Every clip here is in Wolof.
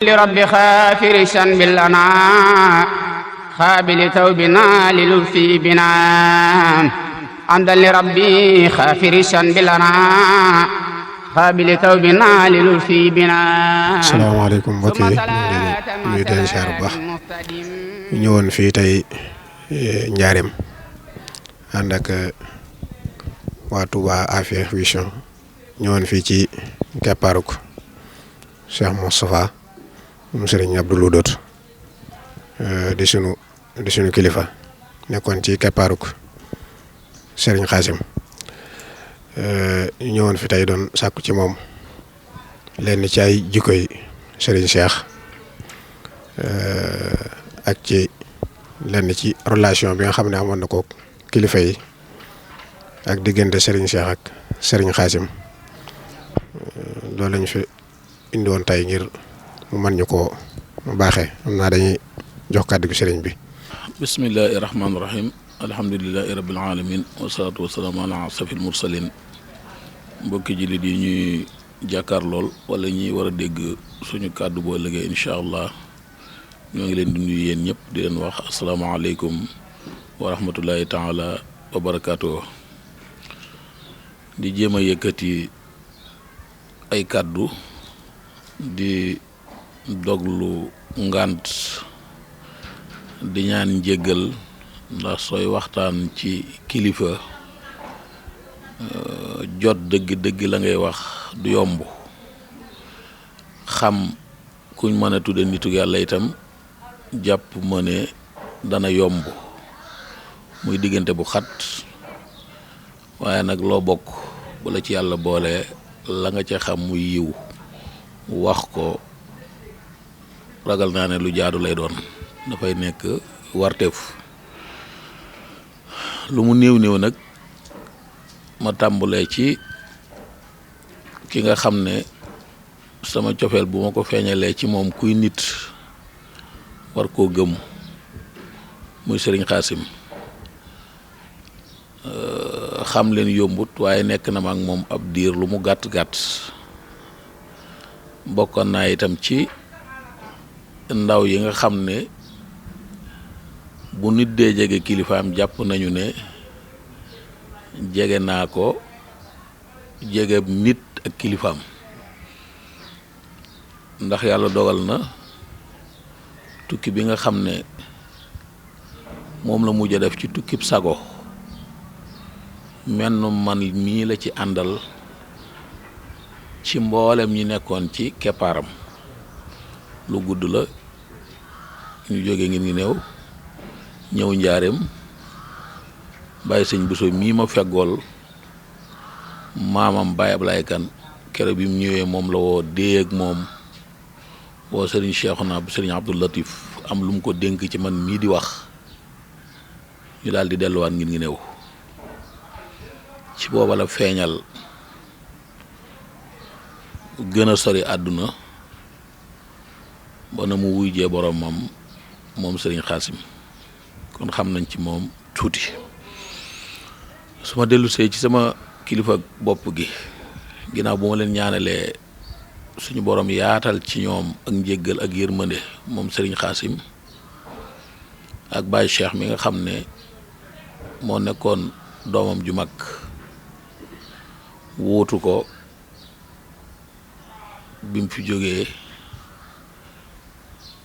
لرب خافر الشنب لنا خابل توبنا للطفي بنا حمدا لربي خافر الشنب لنا خابل توبنا للطفي بنا. asalaamaaleykum mbokk yi ñu ngi leen siyaar bu baax ñëwoon fii tey Njaareem ànd ak waa Touba Afia Vision ñëwoon fii ci keppaaruk Cheikh Moustapha mu Serigne Abdou Lahad di sunu kilifa nekkoon ci keppaaruk Serigne Xaasim ñëwoon fi tey doon sàkku ci moom lenn ci ay jikkoy Serigne Cheikh ak ci lenn ci relation bi nga xam ne amoon na ko kilifa yi ak diggante Serigne Cheikh ak Serigne Xaasim loolu lañu fi indi woon tey ngir mu mën ñu koo baaxee xam naa dañuy jox kàddu gi Serigne bi. bismillahi rahmaani rahim alhamdulilahi rabbil alamin wasalaatu wasalaamu ala asrafil mursalin mbokki jullit yi ñuy jàkkaar lool wala ñuy war a dégg suñu kàddu boo liggéey incha allah ñoo ngi leen di nuyu yéen ñëpp di leen wax asalaamaaleykum wa rahmatullahi taala wa barakaatu. di jéem a yëkkati ay kàddu di doglu ngànt di ñaan njéggal ndax sooy waxtaan ci kilifa jot dëgg-dëgg la ngay wax du yomb xam kuñ mën a tudde nitu yàlla itam jàpp ma ne dana yomb muy diggante bu xat waaye nag loo bokk bu la ci yàlla boole la nga ca xam muy yiw wax ko ragal naa ne lu jaadu lay doon dafay nekk warteef lu mu néew néew nag ma tàmbulee ci ki nga xam ne sama cofeel bu ma ko feeñalee ci moom kuy nit war koo gëm muy Serigne Xaasim xam leen yombut waaye nekk na ma ak moom ab diir lu mu gàtt-gàtt bokkoon naa itam ci ndaw yi nga xam ne bu nit dee jege kilifaam jàpp nañu ne jege naa ko jege nit ak kilifaam ndax yàlla dogal na tukki bi nga xam ne moom la mujj a def ci tukkib sago menn man mii la ci àndal ci mboolem ñi nekkoon ci keppaaram lu gudd la ñu jóge ngir ngi ñëw njaareem bàyyi sëñ Bousso mii ma feggool maamam Baye Ablaye Kane kere bi mu ñëwee moom la woo déeg moom woo Serigne Cheikhouna bu Serigne Abdou Latif am lu mu ko dénk ci man mii di wax ñu daal di delluwaat ngir ngi ci booba la feeñal gën a sori àdduna ba na mu wuyjee boromam moom Serigne Xaasim kon xam nañ ci moom tuuti su ma dellu see ci sama kilifa bopp gi ginnaaw bu ma leen ñaanalee suñu borom yaatal ci ñoom ak njéggal ak yërmande moom Serigne Xaasim ak Baye Cheikh mi nga xam ne moo nekkoon doomam ju mag wuutu ko bi mu fi jógee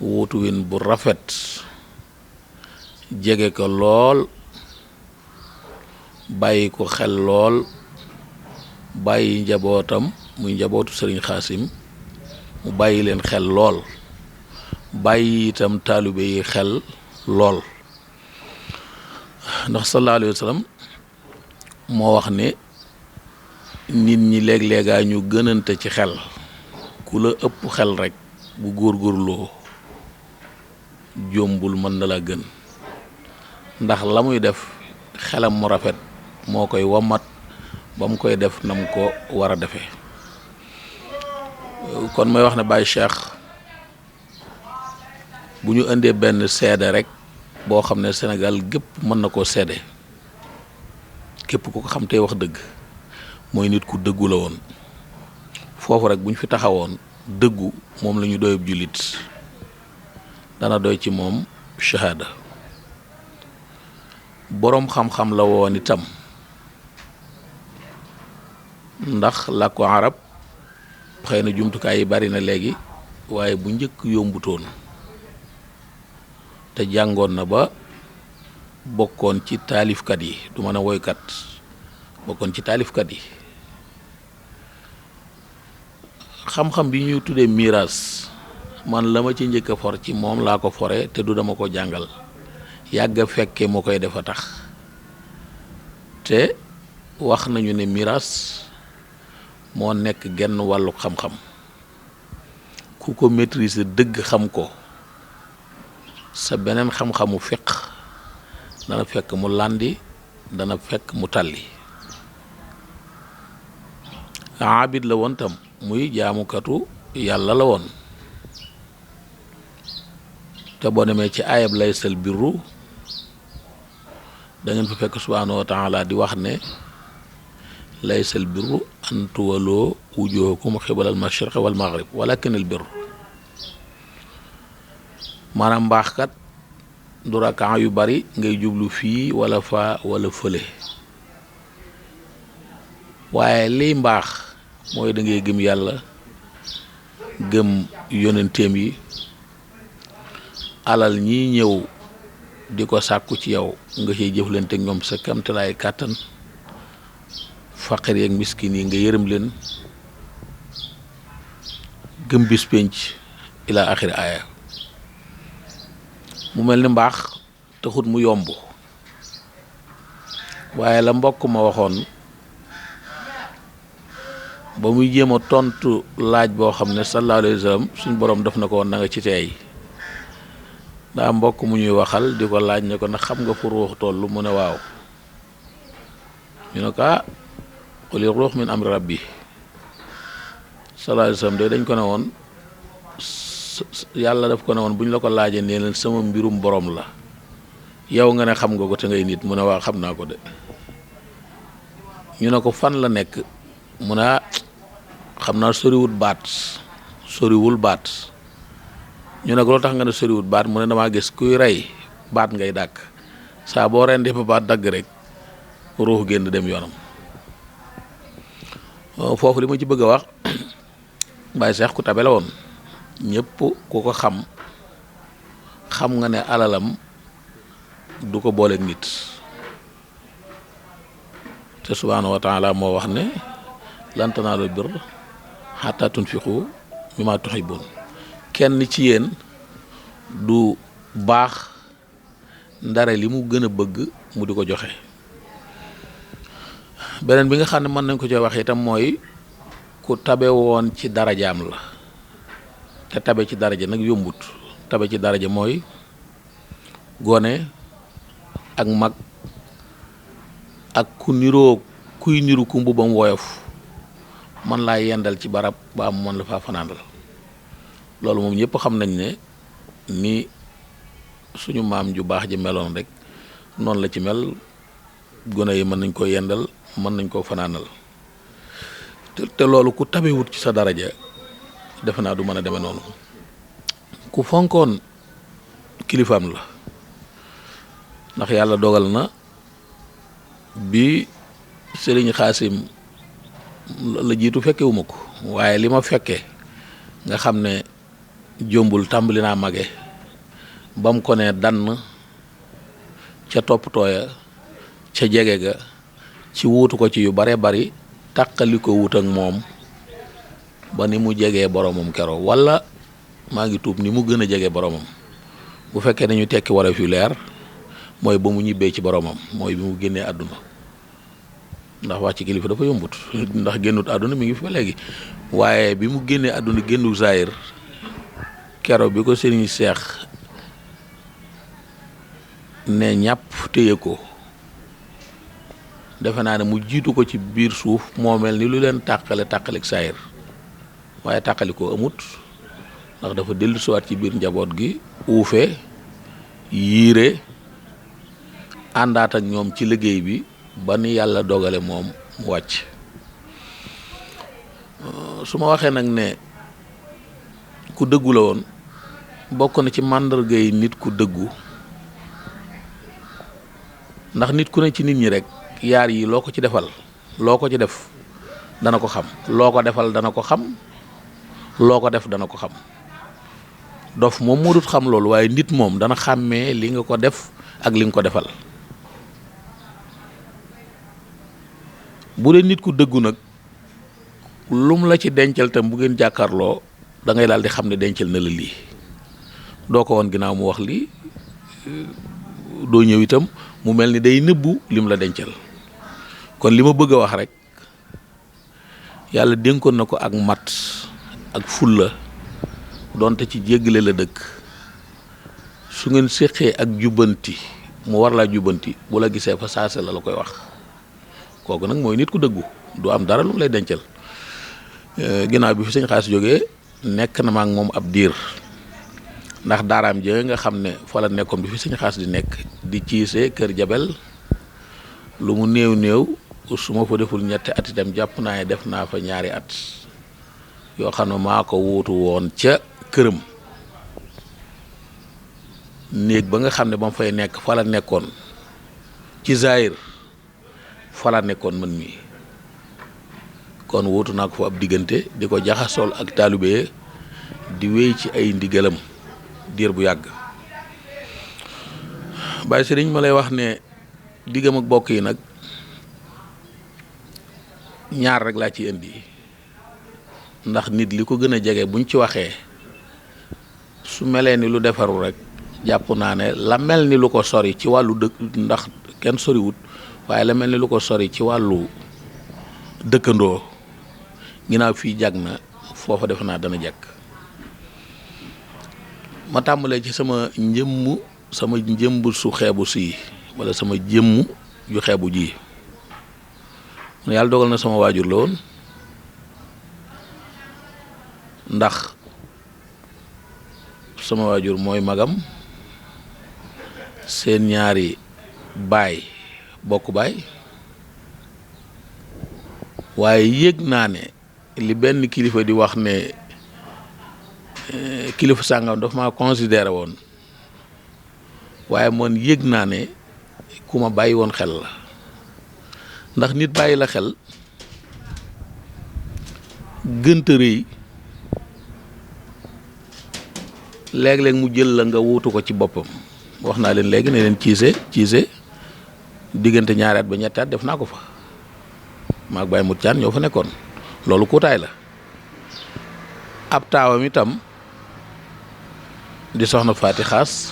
wuutu win bu rafet jege ko lool bàyyi ko xel lool bàyyi njabootam muy njabootu Serigne Xaasim mu bàyyi leen xel lool bàyyi itam taalibe yi xel lool ndax sallallahu alayhi wa sallam moo wax ne nit ñi léeg-léegaa ñu gënante ci xel ku la ëpp xel rek bu góorgóorloo jombul mën na la gën ndax la muy def xelam mu rafet moo koy wamat ba mu koy def na mu ko war a defee kon may wax ne Baye Cheikh bu ñu indee benn seede rek boo xam ne Sénégal gépp mën na koo seede képp ku ko xam tey wax dëgg mooy nit ku dëggu la woon foofu rek bu ñu fi taxawoon dëggu moom la ñu doyub jullit dana doy ci moom shahada boroom xam-xam la woon itam ndax làkku arab xëy na jumtukaay yi bari na léegi waaye bu njëkk yombutoon te jàngoon na ba bokkoon ci taalifkat yi du mën a woykat bokkoon ci taalifkat yi xam-xam bi ñuy tuddee miraas man la ma ci njëkk a for ci moom laa ko fore te du dama ko jàngal yàgg a fekke moo koy defa tax te wax nañu ne miraas moo nekk genn wàllu xam-xam ku ko maîtriser dëgg xam ko sa beneen xam-xamu fiq dana fekk mu làndi dana fekk mu tàlli abid la woon tam muy jaamukatu yàlla la woon te boo demee ci ayab laysal birru da ngeen fa fekk subhaanahu wa taala di wax ne laysal birru an tuwaloo wujuhakum xibalal mashriq wal maghrib walakinal birru maanaam mbaaxkat du rakaa yu bari ngay jublu fii wala faa wala fële waaye liy mbaax mooy da ngay gëm yàlla gëm yonenteem yi alal ñi ñëw di ko sàkku ci yow nga ciy jëflante ak ñoom sa kamtalaay kàttan faqir yeeg miskin yi nga yërëm leen gëm bis penc ila axiri aaya mu mel ni mbaax taxut mu yomb waaye la mbokk ma waxoon ba muy jéem a tontu laaj boo xam ne sallallahu alayhi wa sallam suñ borom def na ko woon na nga ci teey daa mbokk mu ñuy waxal di ko laaj ne ko ndax xam nga fu ruux tollu mu ne waaw ñu ne ko quli ruux min amri rabbi sallallahu alayhi wa sallam de dañ ko ne woon yàlla daf ko ne woon bu ñu la ko laajee nee leen sama mbirum borom la yow nga ne xam nga ko te ngay nit mu ne waaw xam naa ko de ñu ne ko fan la nekk mu ne xam naa soriwul baat ñu ne ko loo tax nga ne soriwul baat mu ne damaa gis kuy rey baat ngay dàkk saa boo rendee ba baat dagg rek ruux génn dem yoonam foofu li ma ci bëgg a wax Baye Cheikh ku tabe la woon ñëpp ku ko xam nga ne alalam du ko booleeg nit te subhaanahu wa taala moo wax ne lan tanaalul birra hattaa tunfiqu mimmaa tuhibbuun kenn ci yéen du baax ndare li mu gën a bëgg mu di ko joxe beneen bi nga xam ne mën nañ ko ci wax itam mooy ku tabe woon ci darajaam la te tabe ci daraja nag yombut tabe ci daraja mooy gone ak mag ak kuy niru ku mbubam woyof man laa yendal ci barab ba am man la faa fanaandal loolu moom ñëpp xam nañ ne ni suñu maam ju baax ji meloon rek noonu la ci mel gone yi mën nañ ko yendal mën nañ koo fanaanal te loolu ku tabewut ci sa daraja defe naa du mën a demee noonu ku fonkoon kilifaam la ndax yàlla dogal na bi Sëriñ Xaasim la jiitu fekkewuma ko waaye li ma fekke nga xam ne jombul tàmbali naa mage ba mu ko ne dann ca toppatooya ca jege ga ci wuutu ko ci yu bare bari tàqali ko wut ak moom ba ni mu jegee boromam keroog wala maa ngi tuub ni mu gën a jege boromam bu fekkee dañu tekki wala fi leer mooy ba mu ñibbee ci boromam mooy bi mu génnee àdduna ndax wax ci kilifa dafa yombut ndax génnut àdduna mi ngi fi ba léegi waaye bi mu génnee àdduna génnu zaahir keroog bi ko sëriñ Seex ne ñàpp téye ko defe naa ne mu jiitu ko ci biir suuf moo mel ni lu leen tàqalik saayir waaye tàqali ko amut ndax dafa dellu siwaat ci biir njaboot gi uufe yiire àndaat ak ñoom ci liggéey bi ba ni yàlla dogale moom mu wàcc su ma waxee nag ne ku dëggu la woon bokk na ci màndarga yi nit ku dëggu ndax nit ku ne ci nit ñi rek yaar yi loo ko ci defal loo ko ci def dana ko xam loo ko defal dana ko xam loo ko def dana ko xam dof moom moo dut xam loolu waaye nit moom dana xàmmee li nga ko def ak li nga ko defal bu dee nit ku dëggu nag lum la ci dencal tam bu ngeen jàkkaarloo da ngay daal di xam ne dencal na la lii doo ko woon ginnaaw mu wax lii doo ñëw itam mu mel ni day nëbbu lim la dencal kon li ma bëgg a wax rek yàlla dénkoon na ko ak mat ak fulla donte ci jéggale la dëkk su ngeen séqee ak jubbanti mu war laa jubbanti bu la gisee fa saase la koy wax kooku nag mooy nit ku dëggu du am dara lu mu lay dencal ginnaaw bi fi sëñ Xaas jógee nekk na ma ak moom ab diir ndax daaraam jë nga xam ne fa la nekkoon bi fi sëñ Xaas di nekk di ciise kër Jabel lu mu néew néew su ma fa deful ñetti at itam jàpp naa ne def naa fa ñaari at yoo xam ne maa ko wuutu woon ca këram néeg ba nga xam ne ba mu fay nekk fa la nekkoon ci Zahir fa la nekkoon man mii kon wuutu naa ko fa ab diggante di ko jaxasool ak taalibe di wéy ci ay ndigalam diir bu yàgg Baye Sëriñ ma lay wax ne diggam ak bokk yi nag ñaar rek laa ci indi ndax nit li ko gën a jege buñ ci waxee su melee ni lu defaru rek jàpp naa ne la mel ni lu ko sori ci wàllu dëkk ndax kenn soriwut waaye la mel ni lu ko sori ci wàllu dëkkandoo ginnaaw fii jag na foofa defe naa dana jekk ma tàmbalee ci sama njëmb su xeebu sii wala sama jëmm ju xeebu ji yàlla dogal na sama waajur la woon ndax sama waajur mooy magam seen ñaari baay bokk baay waaye yëg naa ne li benn kilifa di wax ne kilifa sàngam dafa maa considéré woon waaye man yëg naa ne ku ma bàyyi woon xel la ndax nit bàyyi la xel gënta rëy léeg-léeg mu jël la nga wuutu ko ci boppam wax naa leen léegi ne leen ciise diggante ñaari at ba ñetti at def naa ko fa maag Baye Mut Caan ñoo fa nekkoon loolu kuutaay la ab taawam itam di soxna Faati Xaas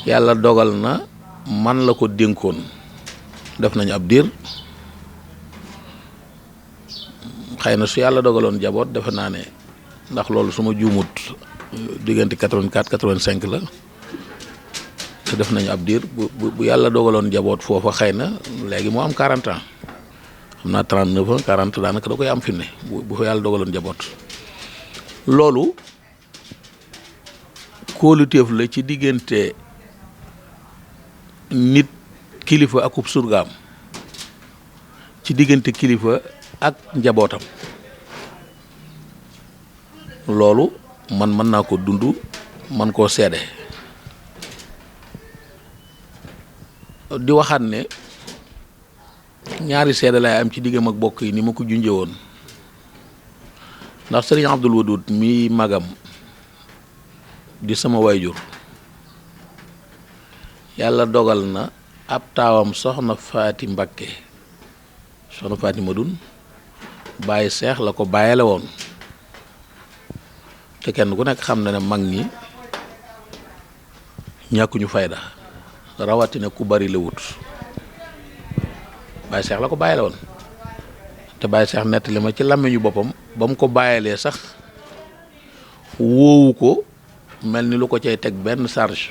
yàlla dogal na man la ko dénkoon def nañu ab diir xëy na su yàlla dogaloon jaboot defe naa ne ndax loolu su ma juumut diggante 84 85 la te def nañu ab diir bu yàlla dogaloon jaboot foofa xëy na léegi moo am 40 ans xam naa 39 ans 40 daanaka da koy am fi ne bu fa yàlla dogaloon jaboot loolu kóoluteef la ci diggante nit kilifa akub surgaam ci diggante kilifa ak njabootam loolu man mën naa ko dund man koo seede di waxaat ne ñaari seede lay am ci diggam ak bokk yi ni ma ko junjee woon ndax sëriñ Abdul Wadud mi magam di sama wayjur yàlla dogal na ab taawam soxna Faati Mbakke soxna Faati Madun bàyyi seex la ko bàyyele woon te kenn ku nekk xam na ne mag ñi ñàkkuñu fayda rawatina ku bari la wut bàyyi seex la ko bàyyele woon te bàyyi seex nettali ma ci làmmiñu boppam ba mu ko bàyyelee sax wóowu ko mel ni lu ko cay teg benn charge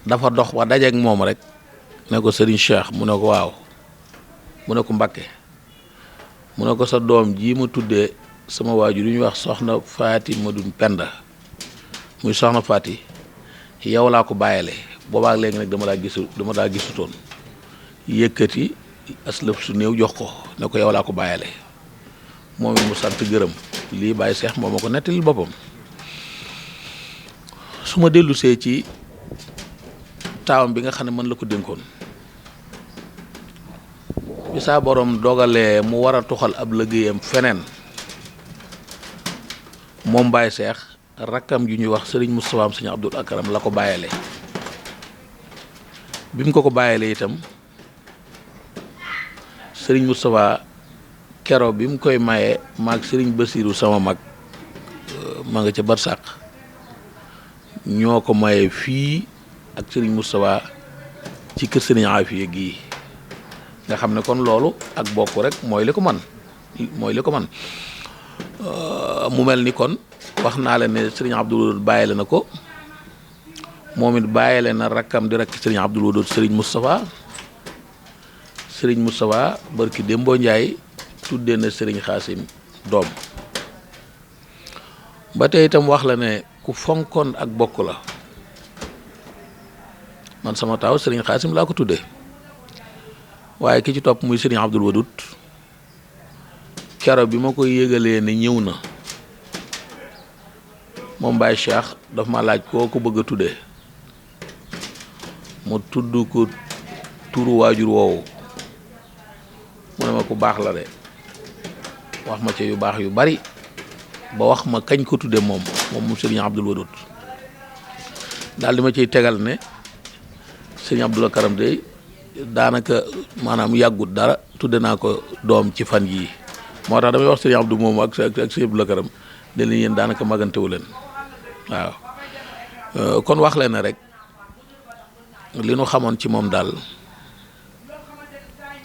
dafa dox ba dajeek moom rek ne ko Serigne Cheikh mu ne ko waaw mu ne ko Mbakke mu ne ko sa doom jii ma tuddee sama waajur yu ñuy wax soxna Faati Madun Penda muy soxna Faati yow laa ko bàyyele boobaak léegi nag dama daa gisutoon yëkkati aslëf su néew jox ko ne ko yow laa ko bàyyele moom it mu sant gërëm lii Baye Cheikh moo ma ko nettali boppam. su ma dellusee ci taawam bi nga xam ne man la ko dénkoon bi saa borom dogalee mu war a tuxal ab liggéeyam feneen moom Baye Cheikh rakkam ju ñuy wax sëriñ Moustapha sëriñ Abdul Akaram la ko bàyyale bi mu ko bàyyale itam sëriñ Moustapha kero bi mu koy maye maag sëriñ Basiiru sama mag ma nga ca barsàq ñoo ko maye fii ak sëriñ Moustapha ci kër sëriñ Afiya gii nga xam ne kon loolu ak bokk rek mooy li ko man mu mel ni kon wax naa leen ne sëriñ Abdul Wadud bàyyile na ko moom it bàyyile na rakkam di rakk sëriñ Abdul Wadud sëriñ Moustapha barki Dembo Njaay tuddee na sëriñ Xaasim doom ba tey itam wax la ne ku fonkoon ak bokk la man sama taaw sëriñ Xaasim laa ko tuddee waaye ki ci topp muy sëriñ Abdul Wadud kero bi ma koy yëgalee ne ñëw na moom Baye Cheikh daf ma laaj koo ko bëgg a tuddee mu tudd ko turu waajur woowu mu ne ma ku baax la de wax ma ci yu baax yu bari ba wax ma kañ ko tudde moom mu sëriñ Abdul Wadud daal di ma ciy tegal ne sëriñ Abdul Karam de daanaka maanaam yàggut dara tudde naa ko doom ci fan yii moo tax damay wax sëriñ Abdou moom ak sëriñ Abdul Karam de leen yéen daanaka magantewu leen waaw kon wax leen ne rek li nu xamoon ci moom daal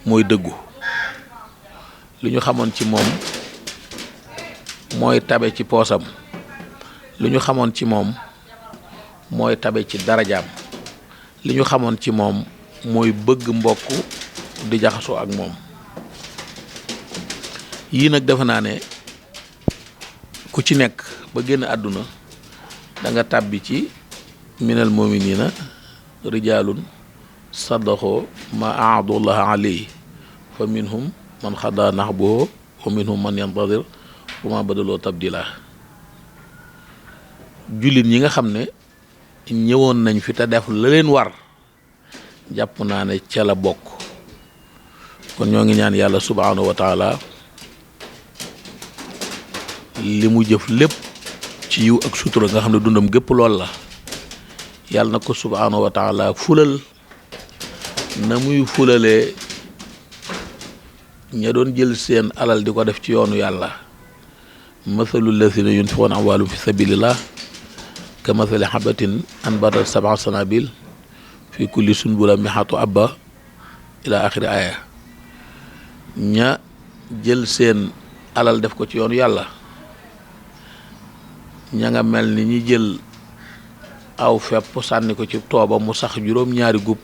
mooy dëggu li ñu xamoon ci moom mooy tabe ci poosam li ñu xamoon ci moom mooy tabe ci darajaam li ñu xamoon ci moom mooy bëgg mbokk di jaxasoo ak moom yii nag defe naa ne ku ci nekk ba génn àdduna da nga tàbbi ci minal mu'minina rijaalun sadaqoo ma ahadullah alayhi fa minhum man xada nahbahu wa minhum man yantadir wa ma badaloo tabdila jullit ñi nga xam ne ñëwoon nañ fi te def la leen war jàpp naa ne ca la bokk kon ñoo ngi ñaan yàlla subhanahu wa taala li mu jëf lépp ci yiw ak sutura nga xam ne dundam gépp lool la yàlla na ko subhanahu wa taala fulal na muy fulalee ña doon jël seen alal di ko def ci yoonu yàlla mathalu lazina yunfiquna amwaalahum fi sabilillah ka mathali habatin anbatat sab'a sanabil fi kulli sunbula mi'atu abba ila axiri aya ña jël seen alal def ko ci yoonu yàlla ña nga mel ni ñi jël aw fepp sànni ko ci tooba mu sax juróom-ñaari gub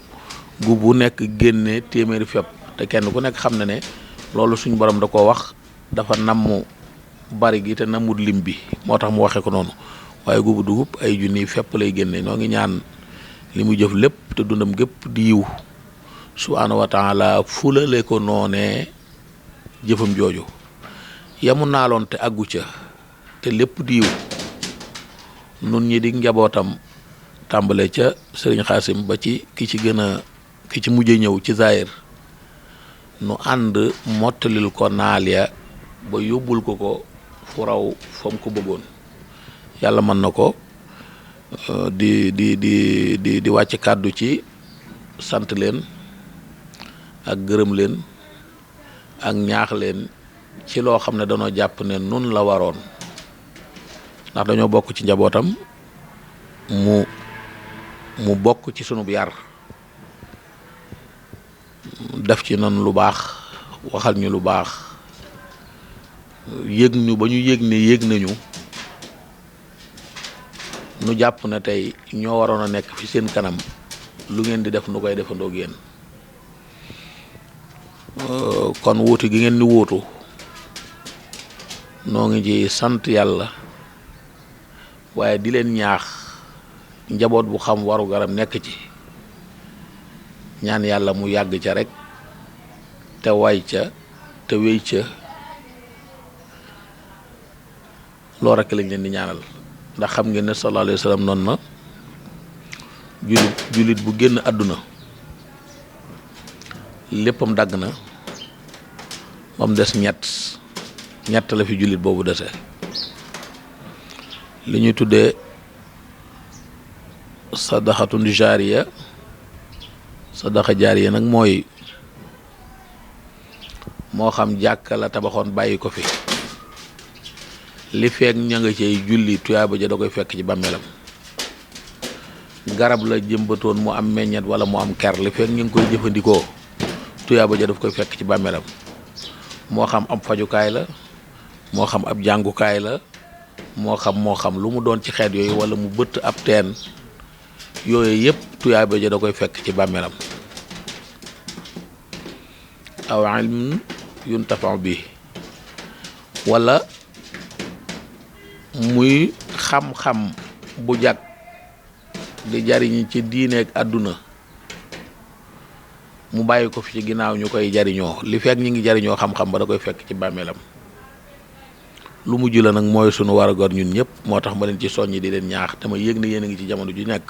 bu nekk génne téeméeri fepp te kenn ku nekk xam na ne loolu suñu borom da koo wax dafa namm bari gi te nammut lim bi moo tax mu waxee ko noonu waaye gubu dugub ay junni fepp lay génne noo ngi ñaan li mu jëf lépp te dundam gépp di yiw subhaanahu wa taala fulale ko noonee jëfam jooju yamu naaloon te àggu ca te lépp di yiw nun ñi di njabootam tàmbale ca sëriñ Xaasim ba ci ki ci mujje ñëw ci Zaïr nu ànd mottalil ko naal ya ba yóbbul ko fu raw fa mu ko bëggoon yàlla mën na ko di wàcc kàddu ci sant leen ak gërëm leen ak ñaax leen ci loo xam ne dañoo jàpp ne nun la waroon ndax dañoo bokk ci njabootam mu bokk ci sunub yar def ci noonu lu baax waxal ñu lu baax yëg ñu ba ñu yëg ne yëg nañu nu jàpp ne tey ñoo waroon a nekk fi seen kanam lu ngeen di def nu koy defandoo ak yéen kon wuutu gi ngeen di wuutu noo ngi ci sant yàlla waaye di leen ñaax njaboot bu xam waru garam nekk ci ñaan yàlla mu yàgg ca rek te way ca te wéy ca loolu rek lañ leen di ñaanal ndax xam ngeen ne sallallahu alayhi wa sallam noonu na jullit bu génn àdduna léppam dagg na moom des ñett la fi jullit boobu dese li ñuy tuddee sadaxatun jaariya sadaxa jaariya nag mooy moo xam jàkka la tabaxoon bàyyi ko fi li feek ña nga cay julli tuyaaba ja da koy fekk ci bàmmeelam garab la jëmbatoon mu am meññet wala mu am ker li feek ñu ngi koy jëfandikoo tuyaaba ja daf koy fekk ci bàmmeelam moo xam ab fajukaay la moo xam ab jàngukaay la moo xam lu mu doon ci xeet yooyu wala mu bëtt ab teen yooyu yëpp tuyaaba ja da koy fekk ci bàmmeelam aw ilmun yuntafa'u bi wala muy xam-xam bu jag di jariñ ci diine ak àdduna mu bàyyi ko fi ci ginnaaw ñu koy jariñoo li fekk ñi ngi jariñoo xam-xam ba da koy fekk ci bàmmeelam lu mujj la nag mooy sunu warugar ñun ñëpp moo tax ma leen ci soññi di leen ñaax dama yëg ne yéen a ngi ci jamono ju nekk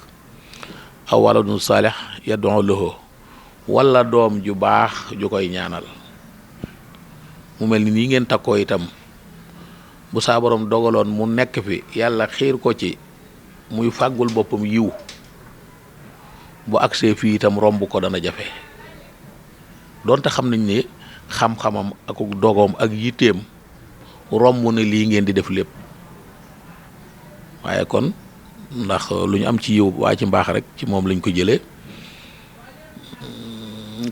aw waladun saalih yad'u lahu wala doom ju baax ju koy ñaanal mu mel ni nii ngeen takkoo itam bu saa borom dogaloon mu nekk fi yàlla xiir ko ci muy fàggul boppam yiw bu agsee fii itam romb ko dana jafe donte xam nañ ne xam-xamam ak dogoom ak yitteem romb na lii ngeen di def lépp waaye kon ndax lu ñu am ci yiw waa ci mbaax rek ci moom lañ ko jëlee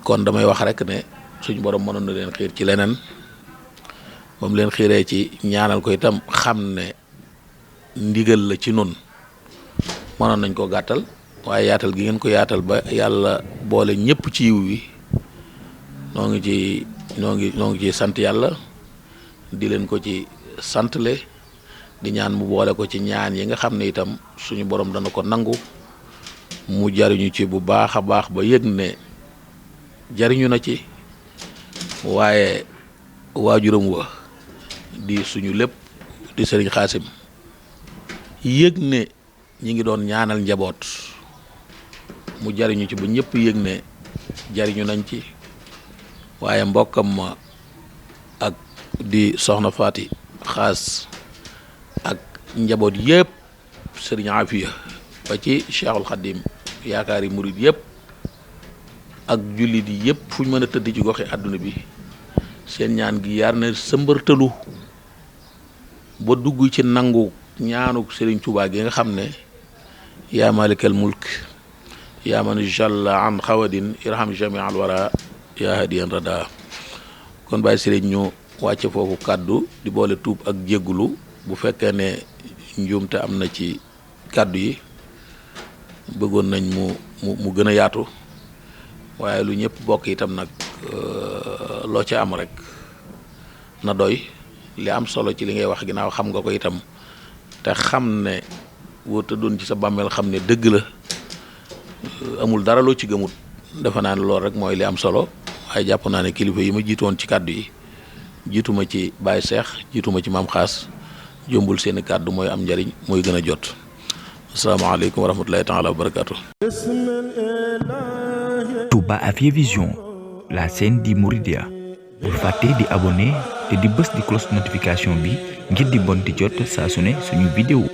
kon damay wax rek ne suñu borom mënoon na leen xiir ci leneen ba mu leen xiiree ci ñaanal ko itam xam ne ndigal la ci nun mënoon nañ ko gàttal waaye yaatal gi ngeen ko yaatal ba yàlla boole ñëpp ci yiw wi noo ngi ci sant yàlla di leen ko ci santle di ñaan mu boole ko ci ñaan yi nga xam ne itam suñu borom dana ko nangu mu jariñu ci bu baax a baax ba yëg ne jariñu na ci waaye waajuram wa di suñu lépp di sëriñ Xaasim yëg ne ñi ngi doon ñaanal njaboot mu jariñu ci ba ñëpp yëg ne jariñu nañ ci waaye mbokkam ma ak di soxna Faati Xaas ak njaboot yëpp sëriñ Afiya ba ci Cheikhul Khadim yaakaari murid yëpp ak jullit yi yëpp fu ñu mën a tëdd ci goxi àdduna bi seen ñaan gi yar na sëmbërtalu ba dugg ci nangu ñaanuk Sëriñ Tuubaa gi nga xam ne yaa malikal mulk yaa man jalla an xawadin irham jami al wara yaa hadiyan rada kon bàyyi sëriñ ñu wàcce foofu kàddu di boole tuub ak jéggulu bu fekkee ne njuumte am na ci kàddu yi bëggoon nañ mu gën a yaatu waaye lu ñëpp bokk itam nag loo ci am rek na doy li am solo ci li ngay wax ginnaaw xam nga ko itam te xam ne boo tëddoon ci sa bàmmeel xam ne dëgg la amul dara loo ci gëmut defe naa ne loolu rek mooy li am solo waaye jàpp naa ne kilifa yi ma jiitoon ci kàddu yi jiituma ci Baye Cheikh jiituma ci Maam Xaas jombul seeni kàddu mooy am njariñ mooy gën a jot asalaamaaleykum wa rahmatulahi taala wa barakaatu. Touba Afia Vision, la chaîne di Mouridia. bul fàtte di abonné te di bës di cloche notification bi ngir di bon di jot saa su ne suñu vidéo